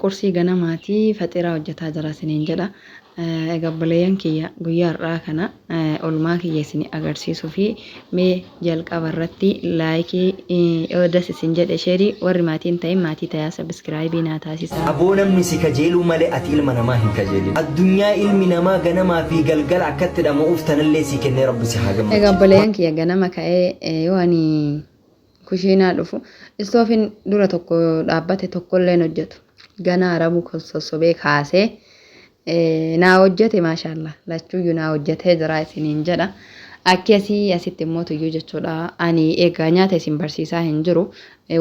Qursii ganamaati faxiraa hojjetaa jira isiniin jedha. Egaa obboleeyyan kiyya, guyyaa har'aa kana olmaa kiyya isin agarsiisuu fi mee jalqaba irratti like yoo das isin jedhe share, warri maatii hin ta'in maatii tayaa, subscribe naa taasisaa. Aboo, namni si kajeeluu malee ati ilma namaa hin kajeelin. Addunyaa ilmi namaa ganamaa fi galgala akkatti dhama'uuf tanallee sii kennee Rabbi si haa Egaa gammachiisu. obboleeyyan kiyya, ganama ka'ee yoo ani kushiinaa dhufu istoofiin dura tokko dhaabbate tokkollee hin hojjetu. Ganaa arabuu kan sossobee kaasee naa hojjete, maashaallah, lachuuyyuu naa hojjetee jira isiniin jedha. Akkasii asitti immoo tuyyuu jechuudha. Ani egaa nyaata isin barsiisaa hin jiru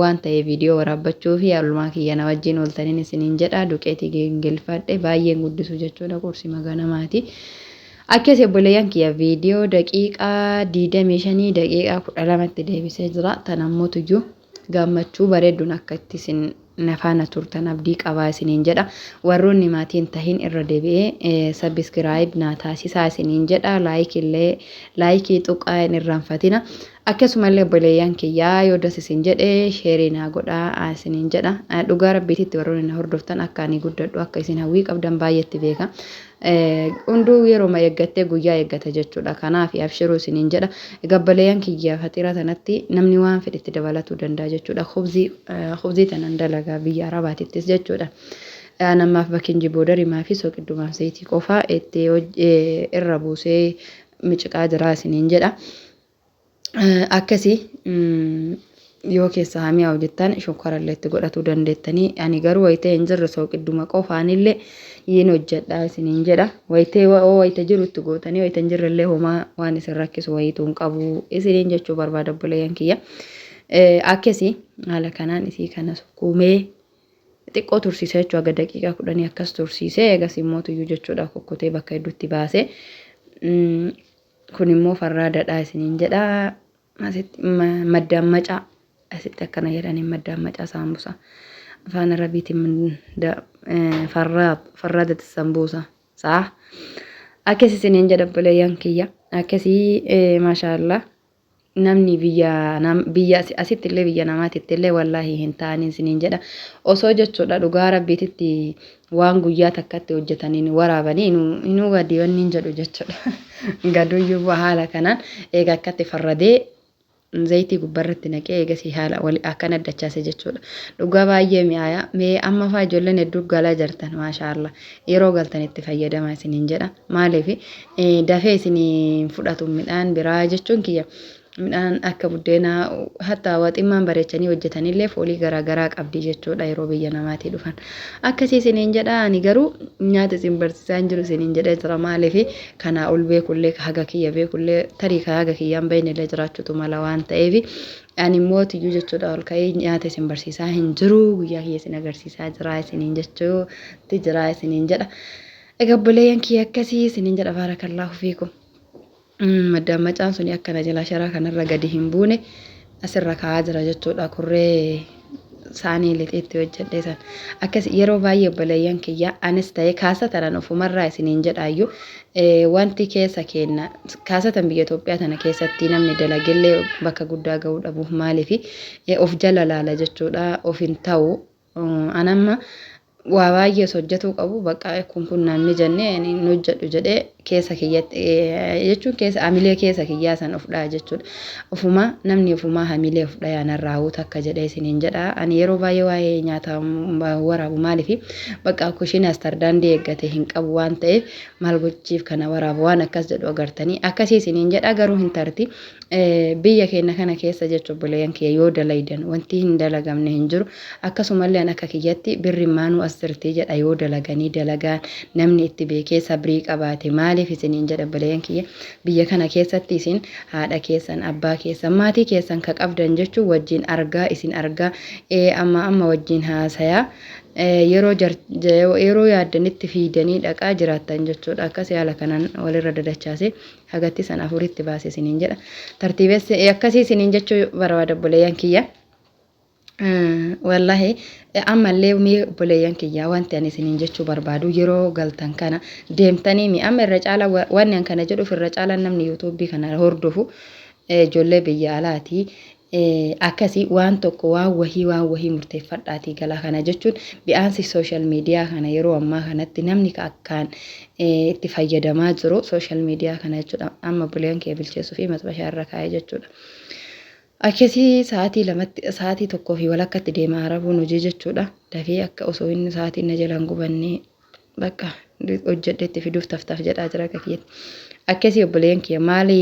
waan ta'e viidiyoo waraabbachuu fi oolmaa kiyya na wajjin ooltaniin isiniin jedha. Duqeetii gingilfadhe baay'een guddisu jechuudha, qursima ganamaati. Akkasii obboleeyyan kiyya, viidiyoo daqiiqaa 25 daqiiqaa 12tti deebisee jira. Tan ammoo tuyyuu gammachuu bareedduun akka itti isin na faana turtan abdii qabaa isiniin jedha. Warroonni maatiin tahin irra deebi'ee subscribe naa taasisaa isiniin jedha. Like illee like tuqaa hin irraanfatina. Akkasumallee obboleeyyan kiyyaa, yoo das isin jedhe share naa godhaa isiniin jedha. Dhugaa rabbiititti warroonni na hordoftan akka ani guddadhu akka isin hawwii qabdan baay'eetti beeka. Hunduu yeroo eeggattee guyyaa eeggata jechuudha. Kanaaf abshiruu isiniin jedha. Obboleeyyan kiyya, faxira tanatti namni waan fedhetti dabalatuu danda'a jechuudha. Khubzii tanan dalagaa biyya Arabaatittis jechuudha. Namaaf baking powderimaa fi soqiddumaaf zayitii qofaa itti irra buusee miciqaa jira isiniin jedha. Akkasii yoo keessa haa mi'aawu jettan shukkaarallee itti godhatuu dandeettanii, ani garuu wayitee hin jirre sooqidduma qofaanillee yin hojjedha isiniin jedha. Wayitee oo wayita jiru itti gootanii, wayita hin jirrellee homaa waan isin rakkisu wayituu hin qabu isiniin jechuu barbaada, obboleeyyan kiyya. Akkasii haala kanaan isii kana sukkuumee xiqqoo tursiisee jechuudha, haga daqiiqaa 10 akkas tursiisee, eegas immoo tuyyuu jechuudha kukkutee bakka hedduutti baasee, kun immoo farraa dhadhaa isiniin jedha. Asitti maddaan macaa asitti akkana jedhanii, maddaan macaa saambusa afaan Arabiitiin farraa farraadati sambuusa saa akkas isiniin jedha, obboleeyyan kiyya. Akkasii, maashaallah, namni biyya biyya asitti illee biyya namaatitti illee wallaahi hin ta'anii isiniin jedha. Osoo jechuudha dhugaa rabbiititti waan guyyaa takkatti hojjetaniin waraabanii inuu gadi wanni hin jedhu jechuudha. Gaduyyuu haala kanaan eega akkatti farradee zayitii gubbarratti naqee, eegasii haala wali akkana dachaase jechuudha. Dhugaa baay'ee mi'aaya. Mee amma faa ijoolleen hedduu galaa jirtan, maashaallah, yeroo galtan itti fayyadamaa isiniin jedha. Maaliif dafee isinii fudhatu midhaan biraa jechuun kiyya, midhaan akka buddeenaa hatta waximmaan bareechanii hojjetanillee foolii garaagaraa qabdi jechuudha yeroo biyya namaatii dhufan. Akkasii isiniin jedha. Ani garuu nyaata isin barsiisaa hin jiru isiniin jedhee jira. Maaliif kanaa ol beekullee haga kiyya beekullee tarii ka haga kiyyaan beeknellee jiraachuutu mala waan ta'eef, ani immoo tiyyuu jechuudha ol ka'ee nyaata isin barsiisaa hin jiru, guyyaa kiyya isin agarsiisaa jira isiniin jechuutti jira isiniin jedha. Egaa obboleeyyan kiyya, akkasii isiniin jedha, baarakallaahu fiikum. Maddaan macaan suni akkana jala sharaa kanarra gadi hin buune asirra kaa'aa jira jechuudha, kurree saanii lixiitti hojjedhe san. Akkas yeroo baay'ee obboleeyyan kiyya, anis ta'e kaasa tanan ofumarraa isiniin jedhaayyuu, wanti keessa keenna kaasatan biyya Itoophiyaa tana keessatti namni dalagellee bakka guddaa ga'uu dhabuuf maaliifi of jala laala jechuudha, of hin ta'u. Anamma waa baay'ee osoo hojjetuu qabu, bakka kun kun naan mijanne ani hin hojjedhu jedhee keessa kiyyatti jechuun keessa hamilee keessa kiyyaa san of dhaha jechuudha. Ofumaa namni ofumaa hamilee of dhayaa narraa hawwatu akka jedhee isiniin jedha. Ani yeroo baay'ee waa'ee nyaata waraabu maaliifi bakka kushiina istardaandii eeggate hin qabu waan ta'eef, maal gochiif kana waraabu waan akkas jedhu agartanii akkasii isiniin jedha, garuu hin tarti. Biyya keenya kana keessa jechuun obboleeyyan kiyya, yoo dalaydan wanti hin dalagamne hin jiru. Akkasumallee an akka kiyyatti birri maanuu as jirti jedha yoo dalaganii dalagaan namni itti beekee sabrii qabaate. Maaliif isiniin jedha, obboleeyyan kiyya, biyya kana keessatti isin haadha keessan, abbaa keessan, maatii keessan ka qabdan jechuun wajjin argaa isin argaa, amma amma wajjin haasayaa, yeroo yeroo yaaddanitti fiidanii dhaqaa jiraattan jechuudha. Akkas haala kanaan walirra dadachaase hagatti san afuritti baase isiniin jedha. Tartiibesse akkasii isiniin jechuu barbaada, obboleeyyan kiyya. Wallahi ammallee mee obboleeyyan kiyya, wanti ani isiniin jechuu barbaadu yeroo galtan kana deemtanii mi amma irra caala wanni an kana jedhuuf irra caalaan namni yuutuubii kana hordofu ijoollee biyya alaati. Akkasii waan tokko waan wahii waan wahii murteeffadhaatii galaa. Kana jechuun bi'aansi social media kana yeroo ammaa kanatti namni ka akkaan itti fayyadamaa jiru social media kana jechuudha. Amma buleen kee bilcheessuu fi maxbashaa irra kaa'ee jechuudha. Akkasii sa'aatii lamatti, sa'aatii tokkoo fi walakkatti deema Arabuun hojii jechuudha. Dafee akka osoo inni sa'aatiin na jalaan gubannee bakka hojjedhe itti fiduuf taftaf jedhaa jira akka kiyyatti. Akkasii obboleeyyan kiyya, maali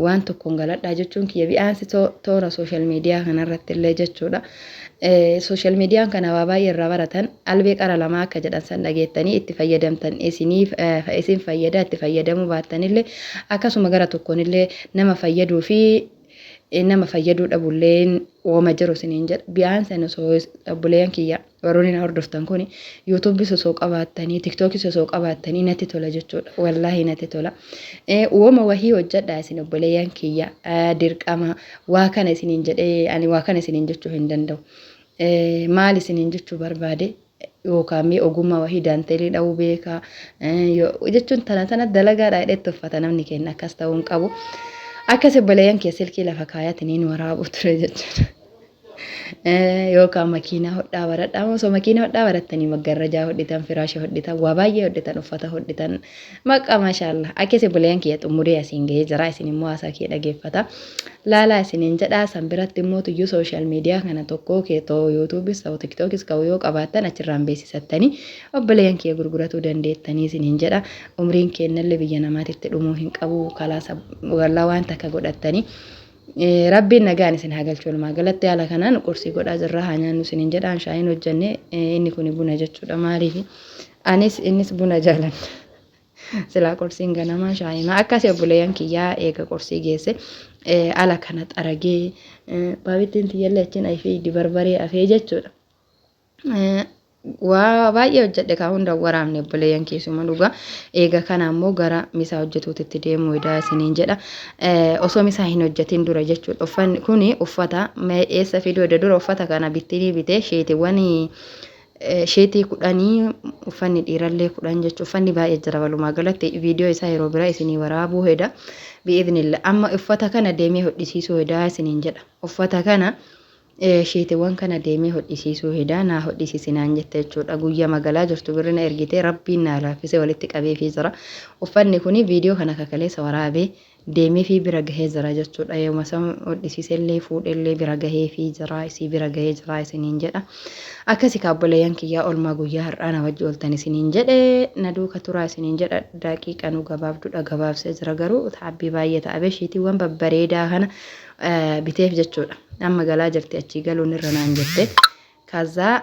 waan tokkoon galadhaa jechuun kiyya, bi'aansi toora social media kanarratti illee jechuudha. Social mediaan kana waa baay'ee irraa baratan. Albee qara lamaa akka jedhan san dhageettanii itti fayyadamtan isiniif isin fayyada, itti fayyadamuu baattanillee akkasuma gara tokkoonillee nama fayyaduu fi nama fayyaduu dhabulleen wooma jiru isiniin jedha. Bi'aansi ani osoo, obboleeyyan kiyya, warroonni na hordoftan kuni YouTubeis osoo qabaattanii, TikTokis osoo qabaattanii natti tola jechuudha. Wallaahi natti tola. Wooma wahii hojjedhaa isin, obboleeyyan kiyya. Dirqama waa kana isiniin jedhee ani waa kana isiniin jechuu hin danda'u. Maal isiniin jechuu barbaade, yookaan mee ogummaa wahii, daanteelii dha'uu beekaa jechuun tana tana dalagaadha jedhee tuffata namni keenya, akkas ta'uu hin qabu. Akkas obboleeyyan kee, silkii lafa kaayatiniin waraabuu ture jechuudha. Yookaan makiinaa hodhaa baradhaa. Osoo makiinaa hodhaa barattanii maggarrajaa hodhitan, firaasha hodhitan, waa baay'ee hodhitan, uffata hodhitan, maqaa maashaallah. Akkas obboleeyyan kiyya, xumuree asiin gahee jira. Isin immoo haasaa kiyya dhageeffata. Laalaa isiniin jedhaa. San biratti immoo tuyyuu social media kana tokkoo keetoo YouTubeis ta'u TikTokis ka'u yoo qabaattan achirraan beeksisattanii, obboleeyyan kiyya, gurguratuu dandeettanii isiniin jedha. Umriin keennallee biyya namaatitti dhumuu hin qabu. Kalaasa wallaa waan takka godhattanii. Rabbiin nagaan isin haa galchu. Walumaa galatti haala kanaan qursii godhaa jirra, haa nyaannu isiniin jedhaan. Shaayiin hojjenne, inni kuni buna jechuudha. Maaliif anis innis buna jaalanna. Silaa qursiin ganamaa shaayimaa. Akkasii obboleeyyan kiyyaa, eega qursii geesse ala kana xaragee, baabittiin tiyyallee achiin ayfee barbaree afee jechuudha. Waa baay'ee hojjedhe kaa, hunda waraabne, obboleeyyan keessuma dhugaa. Eega kana ammoo gara misaa hojjetuutitti deemuu edaa isiniin jedha. Osoo misaa hin hojjetin dura jechuudha. Uffanni kuni uffata eessa fiduu edda dura uffata kana bittinii bitee, sheetiiwwan sheetii 10, uffanni dhiirallee 10 jechuudha. Uffanni baay'ee jira walumaa galatti. Viidiyoo isaa yeroo biraa isinii waraabuu heda. Bi'iznillah amma uffata kana deemee hodhisiisuu hedaa isiniin jedha. Uffata kana, sheetiiwwan kana deemee hodhisiisuu hedaa, naa hodhisiisi naan jette jechuudha. Guyyaa magaalaa jirtu birri na ergite, rabbiin naa laaffise, walitti qabeefii jira. Uffanni kuni viidiyoo kana kakaleessa waraabee deemee fi bira gahee jira jechuudha. Yooma san hodhisiisellee fuudhellee bira gahee fi jira, isii bira gahee jira isiniin jedha. Akkasi kaabboleeyyan kiyyaa, oolmaa guyyaa har'aa na wajji ooltan isiniin jedhe, na duuka turaa isiniin jedha. Daqiiqa nu gabaabduudha gabaabsee jira, garuu taabbii baay'ee ta'a. Sheetiiwwan babbareedaa kana biteef jechuudha. Amma galaa jirti, achii galuun irra naan jette. Kazaa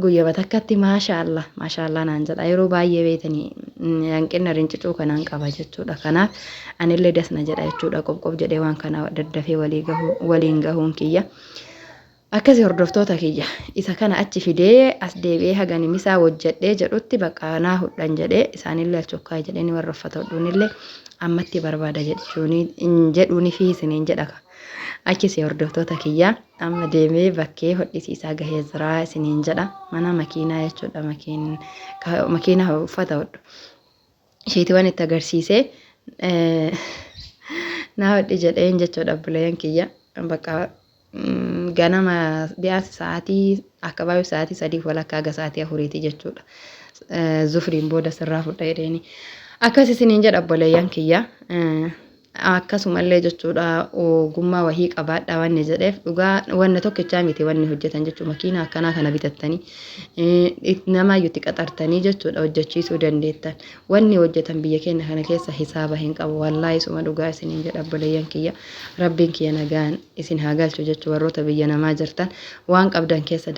guyyama takkatti maashaallah maashaallah naan jedha. Yeroo baay'ee beeytanii hanqina rincicuu kanaan qaba jechuudha. Kanaaf anillee dasna jedha jechuudha. Qopqop jedhee waan kana daddafee walii gahu waliin gahuun kiyya. Akkasi hordoftoota kiyya, isa kana achi fidee as deebi'ee hagani misaa hojjedhee jedhutti bakka naa hudhan jedhee, isaanillee achokkaa jedhanii, warra uffata hodhuunillee ammatti barbaada jedhuuni fi isiniin jedha. Akkasi hordoftoota kiyya, amma deemee bakkee hodhisiisaa gahee jira isiniin jedha. Mana makiinaa jechuudha, makiinaa uffata hodhu. Isheetiiwwan itti agarsiisee naa hodhi jedheen jechuudha, obboleeyyan kiyya. Bakka ganama bi'aansi sa'aatii akka baay'ee sa'aatii 3 walakkaa haga sa'aatii 4ti jechuudha. Zufriin booda sirraa fudha jedheeni. Akkas isiniin jedha, obboleeyyan kiyya. Akkasumallee jechuudha, ogummaa wahii qabaadhaa wanni jedheef, dhugaa wanna tokkichaa miti wanni hojjetan jechuudha. Makiinaa akkanaa kana bitattanii namaayyuu itti qaxartanii jechuudha hojjechiisuu dandeettan. Wanni hojjetan biyya keenya kana keessa hisaaba hin qabu. Wallaahi suma dhugaa isiniin jedha, obboleeyyan kiyya. Rabbiin kiyya nagaan isin haa galchu jechuu. Warroota biyya namaa jirtan, waan qabdan keessa,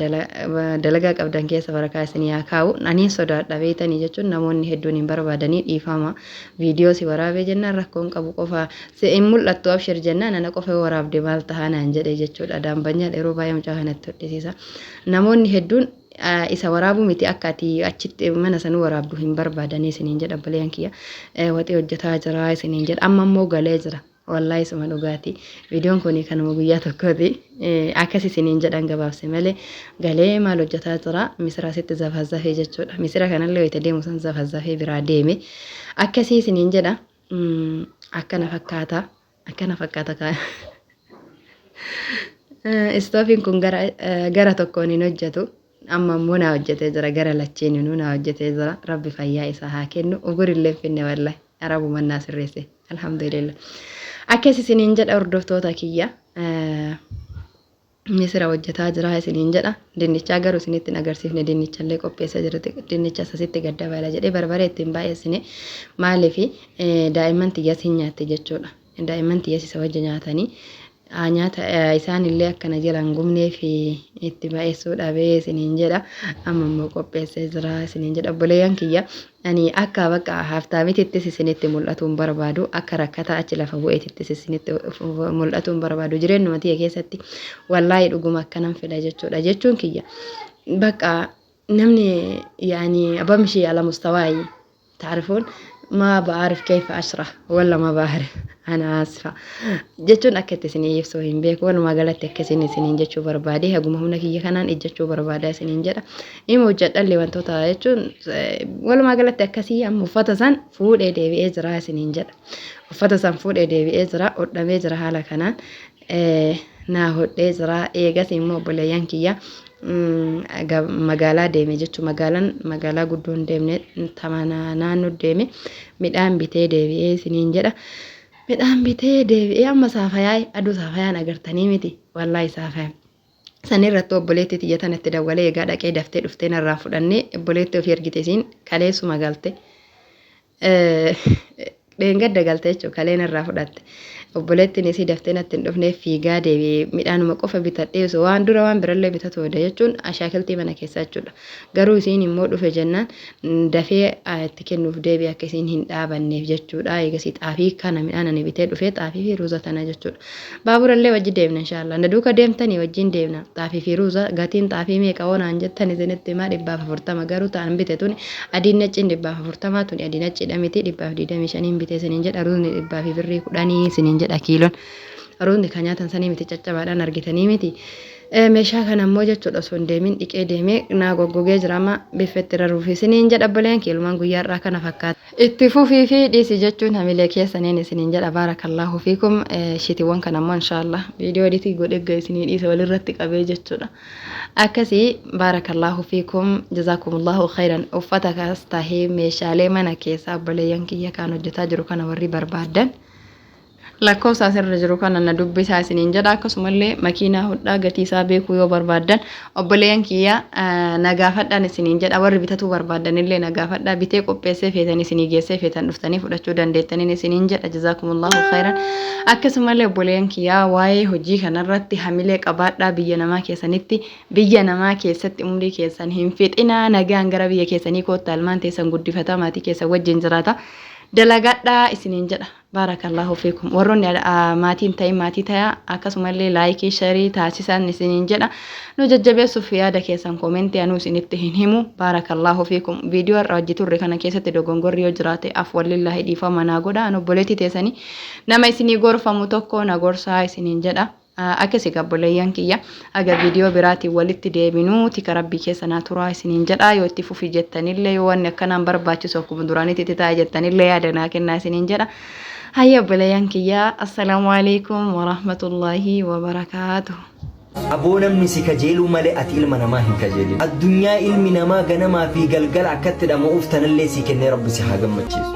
dalagaa qabdan keessa barakaa isinii haa kaa'u. Aniin sodaadha beeytanii jechuun namoonni hedduun hin barbaadanii, dhiifama. Viidiyoo si waraabee jennaan rakkoon qabu qofa hin mul'attu, abshir jennaan, ana qofa yoo waraabde maal tahaa naan jedhe jechuudha. Daambanyaa yeroo baay'ee mucaa kanatti hodhisiisa. Namoonni hedduun isa waraabuu miti, akka ati achitti mana sanuu waraabdu hin barbaadanii isiniin jedha, obboleeyyan kiyya. Waxii hojjetaa jira isiniin jedha. Amma immoo galee jira. Wallaahi suma dhugaati. Viidiyoon kun kanuma guyyaa tokkooti. Akkas isiniin jedhan gabaabse malee, galee maal hojjetaa jira? Misira asitti zafazafee jechuudha. Misira kanallee wayita deemu san zafazafee biraa deeme. Akkasii isiniin jedha. Akkana fakkaata. Akkana fakkaata kaa. Istoofiin kun gara gara tokkoon hin hojjetu. Amma immoo naa hojjetee jira gara lacheeninuu naa hojjetee jira. Rabbi fayyaa isaa haa kennu. Ugurillee hin finne wallahi. Arabuman naa sirreesse. Alhamdulillah. Akkas isiniin jedha hordoftoota kiyya. Misira hojjetaa jira isiniin jedha. Dinnichaa garuu isinitti hin agarsiifne dinnichallee qopheessa jira. Dinnicha asitti gad dabala jedhee barbaree ittiin baay'essine maaliif daa'imman tiyyas hin nyaatte jechuudha. Daa'imman tiyyas isa wajji nyaatanii nyaata isaanillee akka na jala hin gubneef itti baay'essuu dhabee isiniin jedha. Amma immoo qopheessee jira isiniin jedha. Obboleeyyan kiyya ani akka bakka haftaamitittis isinitti mul'atuu hin barbaadu. Akka rakkataa achi lafa bu'eetittis isinitti mul'atuu hin barbaadu. Jireenyuma tiyya keessatti wallaahi dhuguma akkanan fedha jechuudha. Jechuun kiyya bakka namni yaani bamshii ala mustawaayi تعرفون ما بعرف كيف أشرح ولا ما بعرف أنا آسفة jechuun akka itti isinii ibsuu hin beeku. Walumaa galatti akka isin isiniin jechuu barbaade haguma humna kiyya kanaan ijjechuu barbaada isiniin jedha. Ima hojjedhallee wantoota jechuun walumaa galatti akkasii. Amma uffata san fuudhee deebi'ee jira isiniin jedha. Uffata san fuudhee deebi'ee jira, hodhamee jira, haala kanaan naa hodhee jira. Eegas immoo obboleeyyan kiyya magaalaa deeme jechuun magaalaan magaalaa guddoo hin deemne, tamana naannoo deeme midhaan bitee deebi'ee isiniin jedha. Midhaan bitee deebi'ee amma saafayaa aduu saafayaan agartanii miti wallaahi saafaya. San irratti obboleettii tiyya tanatti dawwalee egaa dhaqee daftee dhuftee narraa fudhannee obboleettii ofii ergite isiin kaleessuma galte. Dheengadda galte jechuudha kaleen irraa fudhatte. Obboleettiin isii daftee natti hin dhufneef fiigaa deebi'ee midhaanuma qofa bitadhee osoo waan dura waan birallee bitatu oda jechuun ashaakiltii mana keessaa jechuudha. Garuu isiin immoo dhufe jennaan dafee itti kennuuf deebi'e akka isiin hin dhaabanneef jechuudha. Eegasii xaafii kana midhaan ani bitee dhufee xaafii fi ruuza tana jechuudha. Baaburallee wajji deemna inshaallah. Na duuka deemtanii wajjin deemna. Xaafii fi ruuza gatiin xaafii meeqa hoo naan jettan isinitti himaa 140 garuu ta'an bite tuni adiin nacciin 140 tuni adii nacciidha miti 125n bite isiniin jedha. Ruuzni dhibbaa fi birrii 10 isiniin jedha kiiloon. Ruuzni kan nyaatan sanii miti caccabaadhaan argitanii miti. Meeshaa kana immoo jechuudha osoo hin deemin dhiqee deemee naa goggogee jira amma biffetti raruuf isiniin jedha obboleen kiilumaan guyyaa har'aa kana fakkaata. Itti fufii fi dhiisi jechuun hamilee keessaniin isiniin jedha baarakallaahu fiikum. Shitiiwwan kana immoo inshaallah viidiyoo editii godhee isinii dhiisa walirratti qabee jechuudha. Akkasii baarakallaahu fiikum jazaakumullahu khayran. Uffata kaas tahee meeshaalee mana keessaa obboleeyyan kiyya kaan hojjetaa jiru kana warri barbaaddan lakkoofsa asirra jiru kana na dubbisaa isiniin jedha. Akkasumallee makiinaa hodhaa gatii isaa beekuu yoo barbaaddan obboleeyyan kiyya na gaafadhaan isiniin jedha. Warri bitatuu barbaaddan illee na gaafadhaa, bitee qopheessee feetan isinii geessee feetan dhuftanii fudhachuu dandeettaniin isiniin jedha. Jazaakumullahu khayran. Akkasumallee obboleeyyan kiyyaa waa'ee hojii kanarratti hamilee qabaadhaa. Biyya namaa keessanitti biyya namaa keessatti umrii keessan hin fixinaa. Nagaan gara biyya keessanii koottaa, ilmaan teessan guddifataa, maatii keessan wajjin jiraata, dalagadhaa isiniin jedha. Baarakallaahu fiikum. Warroonni maatiin ta'in maatii tayaa, akkasumallee like, share taasisaan isiniin jedha. Nu jajjabeessuuf yaada keessan comment anuu isinitti hin himu. Baarakallaahu fiikum. Viidiyoo har'a hojii turre kana keessatti dogongorri yoo jiraate afwallillaahi dhiifama naa godha. An obboleettii teessanii nama isinii gorfamu tokko na gorsaa isiniin jedha. Akkasi obboleeyyan kiyya aga viidiyoo biraatiin walitti deebinuu tika rabbii keessa naa turaa isiniin jedha. Yoo itti fufi jettanillee, yoo wanni akkanaan barbaachisu akkuma duraanitti itti taa'e jettanillee yaada naa kennaa isiniin jedha. Hayya obboleeyyan kiyya, assalaamu alaikum warahmatullaahi wabarakaatuh. Aboo namni si kajeeluu malee ati ilma namaa hin kajeelin. Addunyaa ilmi namaa ganamaa fi galgala akkatti dhama'uuf tanallee si kennee Rabbi si haa gammachiisu.